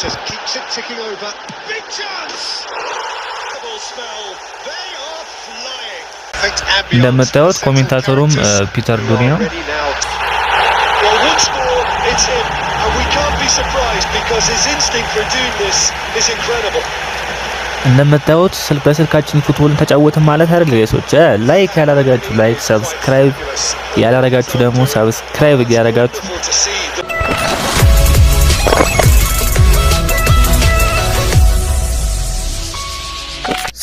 Just keeps it ticking over. Big chance! Spell. They are flying. እንደምታዩት commentator ኡም ፒተር ዱሪ ነው። Well, once more, it's him, and we can't be surprised because his instinct for doing this is incredible. እንደምታዩት ስልክ በስልካችን football ን ተጫወትን ማለት አይደል guys ኦች። Like ያላረጋችሁ like፣ subscribe ያላረጋችሁ ደግሞ subscribe እያረጋችሁ Wonderful to see the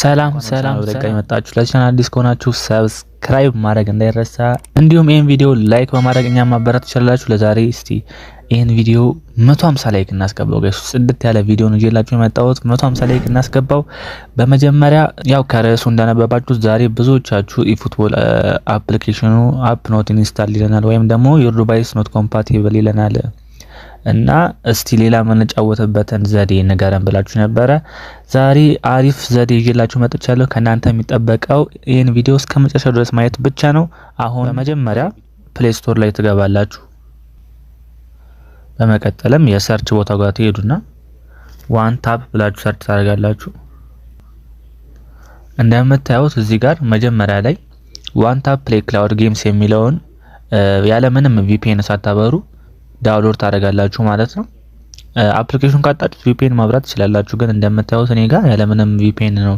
ሰላም ሰላም ደጋሚ መጣችሁ። ለቻናል አዲስ ከሆናችሁ subscribe ማድረግ እንዳይረሳ፣ እንዲሁም ይህን ቪዲዮ like በማድረግ እኛን ማበረታታት ትችላላችሁ። ለዛሬ እስቲ ይህን ቪዲዮ 150 like እናስገባው guys። ጽድት ያለ ቪዲዮ ነው ይዤላችሁ የመጣሁት። 150 like እናስገባው። በመጀመሪያ ያው ከርዕሱ እንዳነበባችሁት ዛሬ ብዙዎቻችሁ eFootball application ኑ app not install ይለናል፣ ወይም ደግሞ your device not compatible ይለናል እና እስቲ ሌላ የምንጫወትበትን ዘዴ ንገረን ብላችሁ ነበረ። ዛሬ አሪፍ ዘዴ ይዤላችሁ መጥቻለሁ። ከእናንተ የሚጠበቀው ይህን ቪዲዮ እስከ መጨረሻው ድረስ ማየት ብቻ ነው። አሁን በመጀመሪያ Play Store ላይ ትገባላችሁ። በመቀጠልም የ search ቦታ ጋር ትሄዱና One Tap ብላችሁ search ታደርጋላችሁ። እንደምታዩት እዚህ ጋር መጀመሪያ ላይ One Tap Play Cloud Games የሚለውን ያለምንም VPN ሳታበሩ download ታደርጋላችሁ ማለት ነው። Application ካጣችሁት VPN ማብራት ትችላላችሁ። ግን እንደምታዩት እኔ ጋር ያለምንም VPN ነው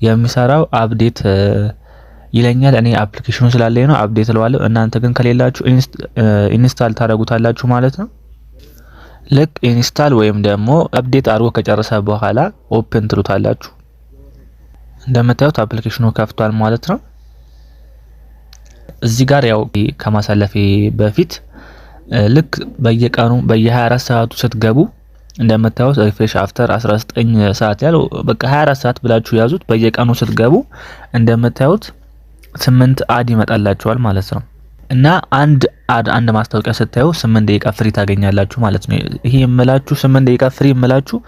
የሚሰራው። Update ይለኛል። እኔ application ኑ ስላለኝ ነው update እለዋለሁ። እናንተ ግን ከሌላችሁ install ታደርጉታላችሁ ማለት ነው። ልክ install ወይም ደግሞ update አድርጎ ከጨረሰ በኋላ open ትሉታላችሁ። እንደምታዩት application ኑ ከፍቷል ማለት ነው። እዚህ ጋር ያው ከማሳለፌ በፊት ልክ በየቀኑ በየ24 ሰዓቱ ስትገቡ እንደምታዩት refresh after 19 ሰዓት ያለው በቃ 24 ሰዓት ብላችሁ ያዙት። በየቀኑ ስትገቡ እንደምታዩት 8 ad ይመጣላችኋል ማለት ነው። እና አንድ ad አንድ ማስታወቂያ ስታዩ 8 ደቂቃ free ታገኛላችሁ ማለት ነው። ይሄ የምላችሁ 8 ደቂቃ free የምላችሁ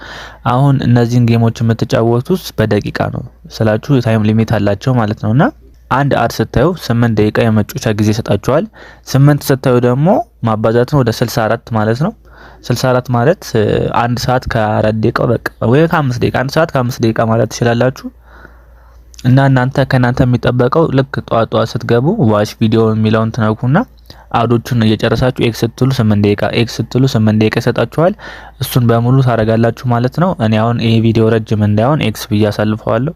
አሁን እነዚህን game ኦች የምትጫወቱት በደቂቃ ነው ስላችሁ time limit አላቸው ማለት ነውና አንድ ad ስታዩ 8 ደቂቃ የመጫወቻ ጊዜ ይሰጣችኋል። 8 ስታዩ ደግሞ ማባዛት ነው ወደ 64 ማለት ነው። 64 ማለት አንድ ሰዓት ከ4 ደቂቃ በቃ ወይ ከ5 ደቂቃ፣ አንድ ሰዓት ከ5 ደቂቃ ማለት ትችላላችሁ። እና እናንተ ከናንተ የሚጠበቀው ልክ ጧት ጧት ስትገቡ watch video የሚለውን ትነኩና ad ኦቹን እየጨረሳችሁ X ስትሉ 8 ደቂቃ፣ X ስትሉ 8 ደቂቃ ይሰጣችኋል። እሱን በሙሉ ታረጋላችሁ ማለት ነው። እኔ አሁን ይሄ ቪዲዮ ረጅም እንዳይሆን X ብዬ አሳልፈዋለሁ።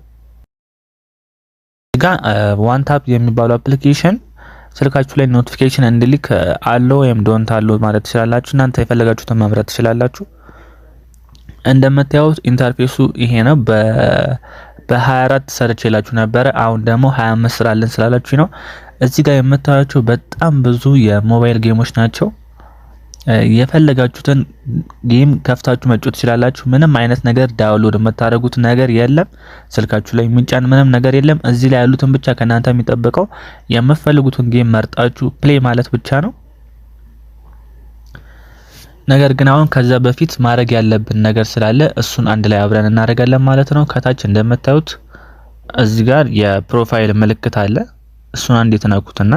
ጋ One Tap የሚባለው application ስልካችሁ ላይ notification እንዲልክ allow ወይም don't allow ማለት ትችላላችሁ። እናንተ የፈለጋችሁትን መምረጥ ትችላላችሁ። እንደምታዩት interface ኡ ይሄ ነው። በ24 ሰርቼላችሁ ነበረ። አሁን ደግሞ 25 ስራልን ስላላችሁ ነው። እዚህ ጋር የምታዩቸው በጣም ብዙ የሞባይል game ኦች ናቸው። የፈለጋችሁትን game ከፍታችሁ መጫወት ትችላላችሁ። ምንም አይነት ነገር download የምታደርጉት ነገር የለም። ስልካችሁ ላይ የሚጫን ምንም ነገር የለም። እዚህ ላይ ያሉትን ብቻ ከእናንተ የሚጠበቀው የምትፈልጉትን game መርጣችሁ play ማለት ብቻ ነው። ነገር ግን አሁን ከዛ በፊት ማድረግ ያለብን ነገር ስላለ እሱን አንድ ላይ አብረን እናደርጋለን ማለት ነው። ከታች እንደምታዩት እዚህ ጋር የ profile ምልክት አለ። እሱን አንዴ ትነኩትና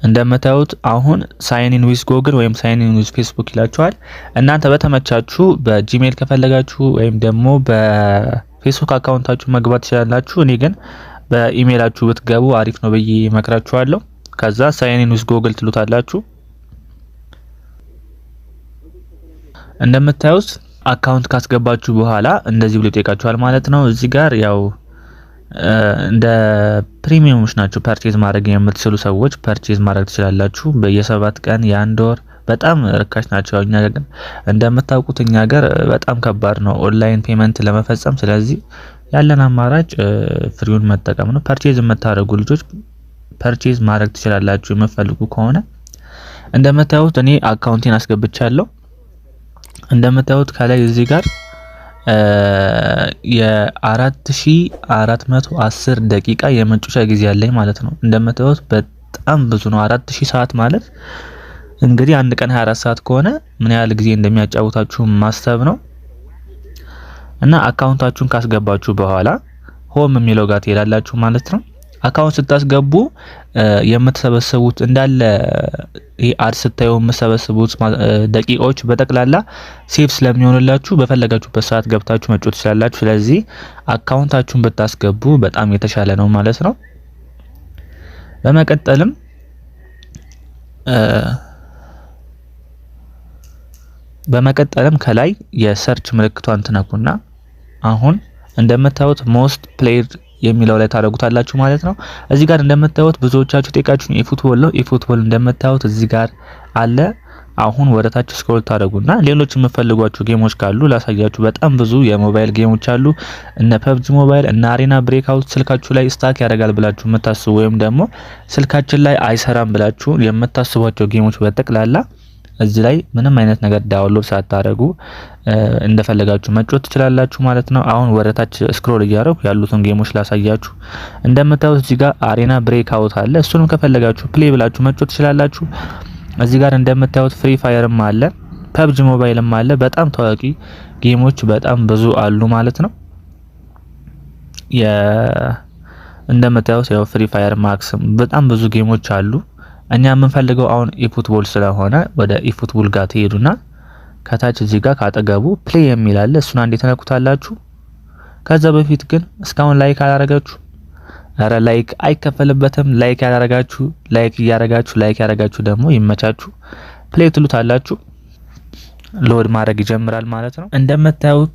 እንደምታዩት አሁን sign in with Google ወይም sign in with Facebook ይላችኋል። እናንተ በተመቻችሁ በ Gmail ከፈለጋችሁ ወይም ደግሞ በ Facebook account ኣችሁ መግባት ትችላላችሁ። እኔ ግን በኢሜይላችሁ ብትገቡ አሪፍ ነው ብዬ እመክራችኋለሁ። ከዛ sign in with Google ትሉታላችሁ። እንደምታዩት account ካስገባችሁ በኋላ እንደዚህ ብሎ ይጠይቃችኋል ማለት ነው። እዚህ ጋር ያው እንደ premium ኦች ናቸው። Purchase ማድረግ የምትችሉ ሰዎች purchase ማድረግ ትችላላችሁ። በየሰባት ቀን፣ የአንድ ወር በጣም ርካሽ ናቸው። እኛ ግን እንደምታውቁት እኛ ሀገር በጣም ከባድ ነው online payment ለመፈጸም። ስለዚህ ያለን አማራጭ free ውን መጠቀም ነው። Purchase የምታደርጉ ልጆች purchase ማድረግ ትችላላችሁ የምትፈልጉ ከሆነ። እንደምታዩት እኔ account ኤን አስገብቻለሁ። እንደምታዩት ከላይ እዚህ ጋር የ4410 ደቂቃ የመጫወቻ ጊዜ አለኝ ማለት ነው። እንደምታዩት በጣም ብዙ ነው። 4000 ሰዓት ማለት እንግዲህ አንድ ቀን 24 ሰዓት ከሆነ ምን ያህል ጊዜ እንደሚያጫውታችሁ ማሰብ ነው። እና account ኣችሁን ካስገባችሁ በኋላ home የሚለው ጋር ትሄዳላችሁ ማለት ነው። Account ስታስገቡ የምትሰበስቡት እንዳለ ይሄ ad ስታዩ የምትሰበስቡት ደቂቃዎች በጠቅላላ save ስለሚሆንላችሁ በፈለጋችሁበት ሰዓት ገብታችሁ መጫወት ትችላላችሁ። ስለዚህ account ኣችሁን ብታስገቡ በጣም የተሻለ ነው ማለት ነው። በመቀጠልም ከላይ የ search ምልክቷን ትነኩና አሁን እንደምታዩት most played የሚለው ላይ ታደርጉታላችሁ ማለት ነው። እዚህ ጋር እንደምታዩት ብዙዎቻችሁ ጠይቃችሁ eFootball ነው። eFootball እንደምታዩት እዚህ ጋር አለ። አሁን ወደ ታች scroll ታደርጉና ሌሎች የምትፈልጓቸው game ኦች ካሉ ላሳያችሁ። በጣም ብዙ የሞባይል game ኦች አሉ። እነ PUBG Mobile፣ እነ Arena Breakout ስልካችሁ ላይ stuck ያደርጋል ብላችሁ የምታስቡ ወይም ደግሞ ስልካችን ላይ አይሰራም ብላችሁ የምታስቧቸው game ኦች በጠቅላላ እዚህ ላይ ምንም አይነት ነገር download ሳታደርጉ እንደፈለጋችሁ መጫወት ትችላላችሁ ማለት ነው። አሁን ወደ ታች scroll እያደረኩ ያሉትን game ኦች ላሳያችሁ። እንደምታዩት እዚህ ጋር Arena Breakout አለ። እሱንም ከፈለጋችሁ play ብላችሁ መጫወት ትችላላችሁ። እዚህ ጋር እንደምታዩት Free Fire ም አለ፣ PUBG Mobile ም አለ። በጣም ታዋቂ game ኦች በጣም ብዙ አሉ ማለት ነው። እንደምታዩት ያው Free Fire Max በጣም ብዙ game ኦች አሉ። እኛ የምንፈልገው አሁን eFootball ስለሆነ ወደ eFootball ጋር ትሄዱና ከታች እዚህ ጋር ካጠገቡ play የሚል አለ። እሱን አንዴ ተነኩታላችሁ። ከዛ በፊት ግን እስካሁን like አላረጋችሁ፣ አረ like አይከፈልበትም። Like ያላረጋችሁ like እያረጋችሁ፣ like ያረጋችሁ ደግሞ ይመቻችሁ። Play ትሉታላችሁ። Load ማድረግ ይጀምራል ማለት ነው። እንደምታዩት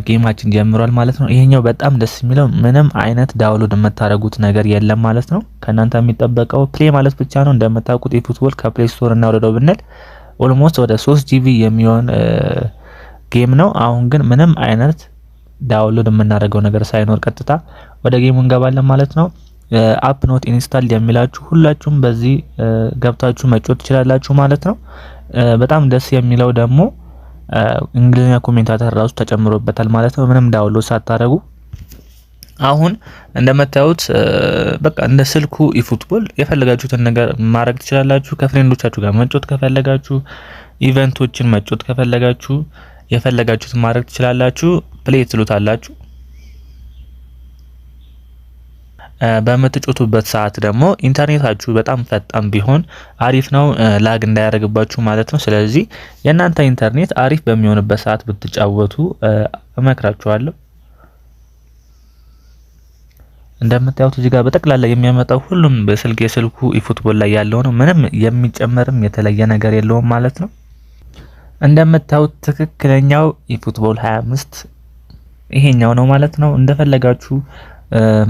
game ኣችን ጀምሯል ማለት ነው። ይሄኛው በጣም ደስ የሚለው ምንም አይነት download የምታደርጉት ነገር የለም ማለት ነው። ከእናንተ የሚጠበቀው play ማለት ብቻ ነው። እንደምታውቁት eFootball ከ Play Store እናውረደው ብንል almost ወደ 3 GB የሚሆን game ነው። አሁን ግን ምንም አይነት download የምናደርገው ነገር ሳይኖር ቀጥታ ወደ game ኡ እንገባለን ማለት ነው። App not install የሚላችሁ ሁላችሁም በዚህ ገብታችሁ መጫወት ትችላላችሁ ማለት ነው። በጣም ደስ የሚለው ደግሞ እንግሊዝኛ commentator ራሱ ተጨምሮበታል ማለት ነው። ምንም download ሳታደርጉ አሁን እንደምታዩት በቃ እንደ ስልኩ eFootball የፈለጋችሁትን ነገር ማድረግ ትችላላችሁ። ከ friend ኦቻችሁ ጋር መጫወት ከፈለጋችሁ፣ event ኦችን መጫወት ከፈለጋችሁ የፈለጋችሁትን ማድረግ ትችላላችሁ። Play ትሉታላችሁ። በምትጫወቱበት ሰዓት ደግሞ ኢንተርኔታችሁ በጣም ፈጣን ቢሆን አሪፍ ነው፣ lag እንዳያደርግባችሁ ማለት ነው። ስለዚህ የእናንተ ኢንተርኔት አሪፍ በሚሆንበት ሰዓት ብትጫወቱ እመክራችኋለሁ። እንደምታዩት እዚህ ጋር በጠቅላላ የሚያመጣው ሁሉም በስልክ የስልኩ eFootball ላይ ያለው ነው። ምንም የሚጨመርም የተለየ ነገር የለውም ማለት ነው። እንደምታዩት ትክክለኛው eFootball 25 ይሄኛው ነው ማለት ነው። እንደፈለጋችሁ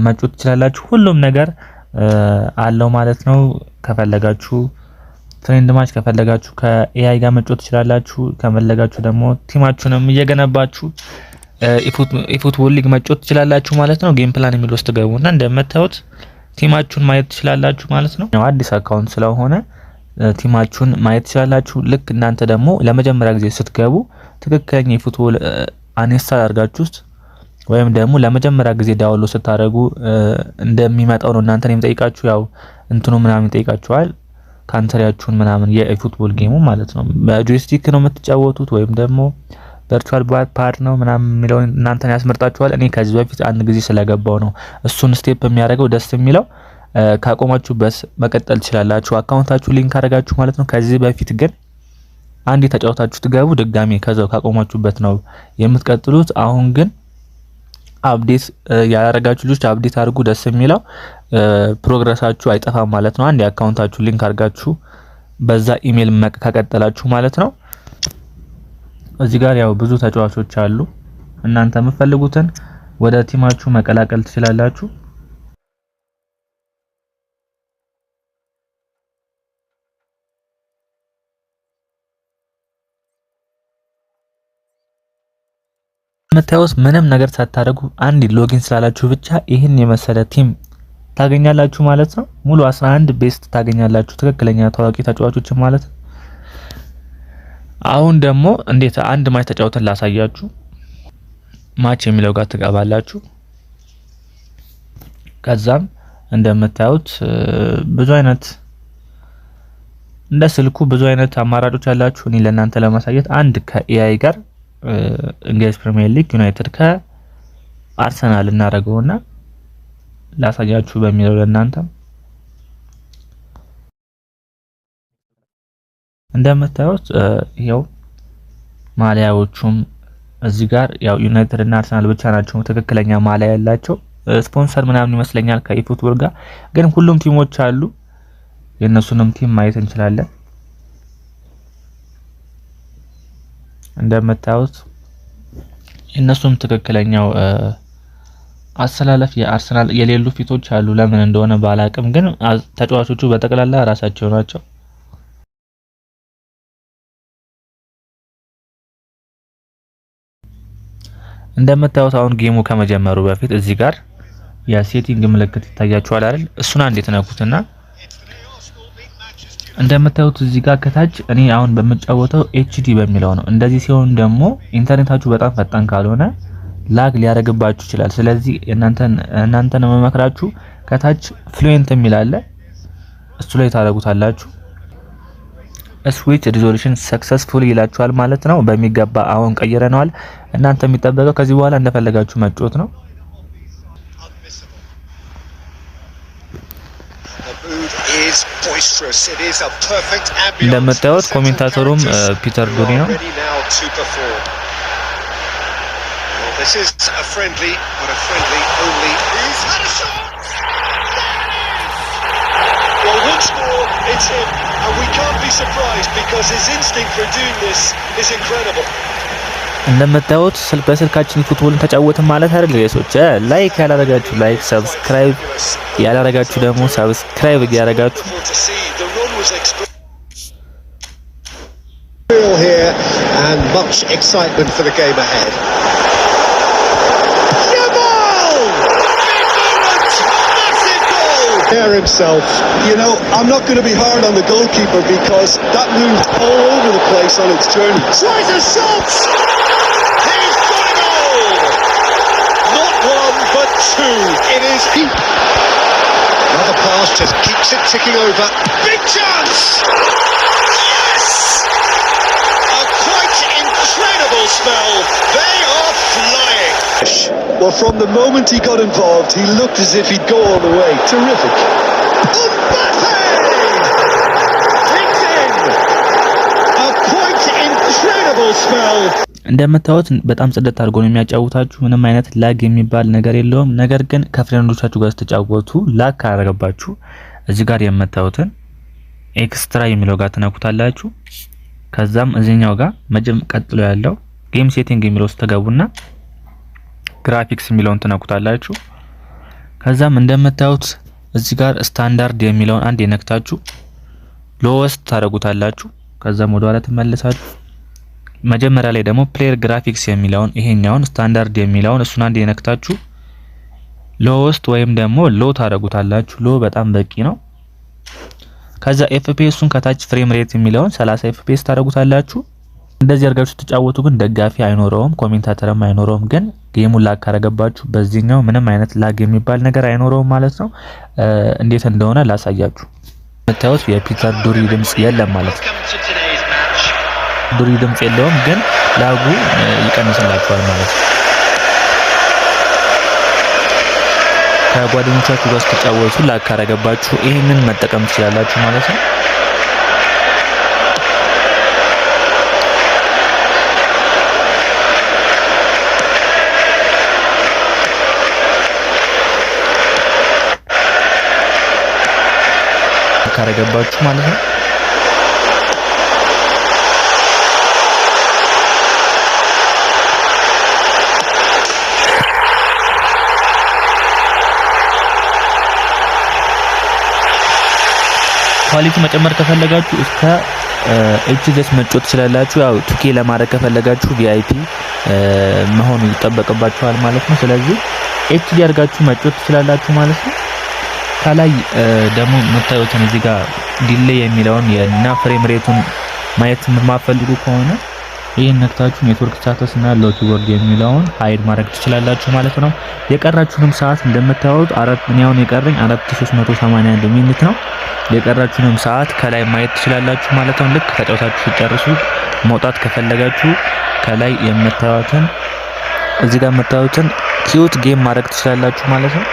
መጫወት ትችላላችሁ። ሁሉም ነገር አለው ማለት ነው። ከፈለጋችሁ friend match፣ ከፈለጋችሁ ከ AI ጋር መጫወት ትችላላችሁ። ከፈለጋችሁ ደግሞ team ኣችሁንም እየገነባችሁ eFootball League መጫወት ትችላላችሁ ማለት ነው። Game plan የሚል ውስጥ ገቡና እንደምታዩት team ኣችሁን ማየት ትችላላችሁ ማለት ነው። አዲስ account ስለሆነ team ኣችሁን ማየት ትችላላችሁ። ልክ እናንተ ደግሞ ለመጀመሪያ ጊዜ ስትገቡ ትክክለኛ eFootball uninstall አድርጋችሁ ውስጥ ወይም ደግሞ ለመጀመሪያ ጊዜ download ስታደርጉ እንደሚመጣው ነው እናንተን የሚጠይቃችሁ። ያው እንትኑ ምናምን ይጠይቃችኋል፣ country ያችሁን ምናምን የ eFootball game ኡ ማለት ነው። በ joystick ነው የምትጫወቱት ወይም ደግሞ virtual pad ነው ምናምን የሚለውን እናንተን ያስመርጣችኋል። እኔ ከዚህ በፊት አንድ ጊዜ ስለገባው ነው እሱን step የሚያደርገው። ደስ የሚለው ካቆማችሁበት መቀጠል ትችላላችሁ፣ account ኣችሁ link አደረጋችሁ ማለት ነው። ከዚህ በፊት ግን አንድ ተጫውታችሁ ትገቡ ድጋሚ ከዛው ካቆማችሁበት ነው የምትቀጥሉት። አሁን ግን update ያላረጋችሁ ልጆች update አድርጉ። ደስ የሚለው progress ኣችሁ አይጠፋም ማለት ነው። አንድ የ account ኣችሁ link አድርጋችሁ በዛ ኢሜል ከቀጠላችሁ ማለት ነው። እዚህ ጋር ያው ብዙ ተጫዋቾች አሉ። እናንተ የምትፈልጉትን ወደ team ኣችሁ መቀላቀል ትችላላችሁ። የምታዩት ምንም ነገር ሳታደርጉ አንድ login ስላላችሁ ብቻ ይህን የመሰለ team ታገኛላችሁ ማለት ነው። ሙሉ 11 best ታገኛላችሁ፣ ትክክለኛ ታዋቂ ተጫዋቾችን ማለት ነው። አሁን ደግሞ እንዴት አንድ match ተጫውተን ላሳያችሁ። Match የሚለው ጋር ትገባላችሁ። ከዛም እንደምታዩት ብዙ አይነት እንደ ስልኩ ብዙ አይነት አማራጮች አላችሁ። እኔ ለእናንተ ለማሳየት አንድ ከ AI ጋር እንግሊዝ ፕሪሚየር ሊግ ዩናይትድ ከአርሰናል እናደርገውና ላሳያችሁ በሚለው ለእናንተ እንደምታዩት ይኸው ማሊያዎቹም እዚህ ጋር ያው ዩናይትድ እና አርሰናል ብቻ ናቸው ትክክለኛ ማሊያ ያላቸው። ስፖንሰር ምናምን ይመስለኛል ከ eFootball ጋር፣ ግን ሁሉም team ኦች አሉ። የእነሱንም team ማየት እንችላለን። እንደምታዩት የእነሱም ትክክለኛው አሰላለፍ የአርሰናል የሌሉ ፊቶች አሉ። ለምን እንደሆነ ባላቅም፣ ግን ተጫዋቾቹ በጠቅላላ ራሳቸው ናቸው። እንደምታዩት አሁን game ኡ ከመጀመሩ በፊት እዚህ ጋር የ setting ምልክት ይታያችኋል አይደል? እሱን አንዴ ትነኩትና እንደምታዩት እዚህ ጋር ከታች እኔ አሁን በምጫወተው HD በሚለው ነው። እንደዚህ ሲሆን ደግሞ ኢንተርኔታችሁ በጣም ፈጣን ካልሆነ lag ሊያደርግባችሁ ይችላል። ስለዚህ እናንተን የምመክራችሁ ከታች fluent የሚል አለ፣ እሱ ላይ ታደርጉታላችሁ። Switch resolution successful ይላችኋል ማለት ነው። በሚገባ አሁን ቀይረነዋል። እናንተ የሚጠበቀው ከዚህ በኋላ እንደፈለጋችሁ መጫወት ነው። እንደምታዩት commentator ኡም ፒተር ዱሪ ነው። እንደምታዩት በስልካችን football ን ተጫወትን ማለት አይደል? ሰዎች like ያላረጋችሁ like፣ subscribe ያላረጋችሁ ደግሞ subscribe እያረጋችሁ and much excitement for the game ahead. Yamal! Big moment! Massive goal! There himself. You know, I'm not going to be hard on the goalkeeper because that moved all over the place on its journey. Tries a shot! He's got a goal! Not one, but two. It is deep. Another pass just keeps it ticking over. Big chance! Yes! A quite incredible spell. They are flying. Well, from the moment he got involved, he looked as if he'd go all the way. Terrific. Mbappe! It's in! A quite incredible spell. እንደምታዩት በጣም ጽድት አድርጎ ነው የሚያጫውታችሁ። ምንም አይነት lag የሚባል ነገር የለውም። ነገር ግን ከ friend ኦቻችሁ ጋር ስትጫወቱ lag ካረገባችሁ እዚህ ጋር የምታዩትን extra የሚለው ጋር ትነኩታላችሁ። ከዛም እዚህኛው ጋር መጀም ቀጥሎ ያለው game setting የሚለው ውስጥ ተገቡና ግራፊክስ የሚለውን ትነኩታላችሁ። ከዛም እንደምታዩት እዚህ ጋር ስታንዳርድ የሚለውን አንድ የነክታችሁ lowest ታደርጉታላችሁ። ከዛም ወደ ኋላ ትመለሳችሁ። መጀመሪያ ላይ ደግሞ player graphics የሚለውን ይሄኛውን ስታንዳርድ የሚለውን እሱን አንድ የነክታችሁ lowest ወይም ደግሞ low ታደርጉታላችሁ። Low በጣም በቂ ነው። ከዛ FPS ኡን ከታች frame rate የሚለውን 30 FPS ታደርጉታላችሁ። እንደዚህ አድርጋችሁ ስትጫወቱ ግን ደጋፊ አይኖረውም፣ commentator ም አይኖረውም። ግን game ኡን lag ካረገባችሁ በዚህኛው ምንም አይነት lag የሚባል ነገር አይኖረውም ማለት ነው። እንዴት እንደሆነ ላሳያችሁ። የምታዩት የፒተር ዱሪ ድምጽ የለም ማለት ነው። ዱሪ ድምጽ የለውም፣ ግን lag ኡ ይቀንስላችኋል ማለት ነው። ከጓደኞቻችሁ ጋር ስትጫወቱ lag ካረገባችሁ ይህንን መጠቀም ትችላላችሁ ማለት ነው። ካረገባችሁ ማለት ነው። Quality መጨመር ከፈለጋችሁ እስከ HD ድረስ መጫወት ትችላላችሁ። ያው 2K ለማድረግ ከፈለጋችሁ VIP መሆን ይጠበቅባችኋል ማለት ነው። ስለዚህ HD አድርጋችሁ መጫወት ትችላላችሁ ማለት ነው። ከላይ ደግሞ የምታዩትን እዚህ ጋር delay የሚለውን የና frame rate ኡን ማየት የማትፈልጉ ከሆነ ይህን ነክታችሁ network status እና low keyboard የሚለውን hide ማድረግ ትችላላችሁ ማለት ነው። የቀራችሁንም ሰዓት እንደምታዩት አራት እኔ አሁን የቀረኝ 4381 minute ነው። የቀራችሁንም ሰዓት ከላይ ማየት ትችላላችሁ ማለት ነው። ልክ ተጫውታችሁ ሲጨርሱ መውጣት ከፈለጋችሁ ከላይ የምታዩትን እዚህ ጋር የምታዩትን quit game ማድረግ ትችላላችሁ ማለት ነው።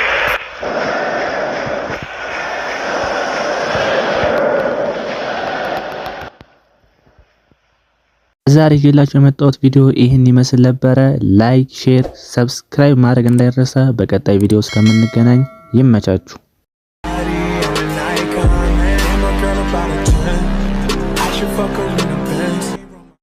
ለዛሬ ይዤላችሁ የመጣሁት ቪዲዮ ይህን ይመስል ነበረ። Like፣ share፣ subscribe ማድረግ እንዳይረሳ። በቀጣይ ቪዲዮ እስከምንገናኝ ይመቻችሁ።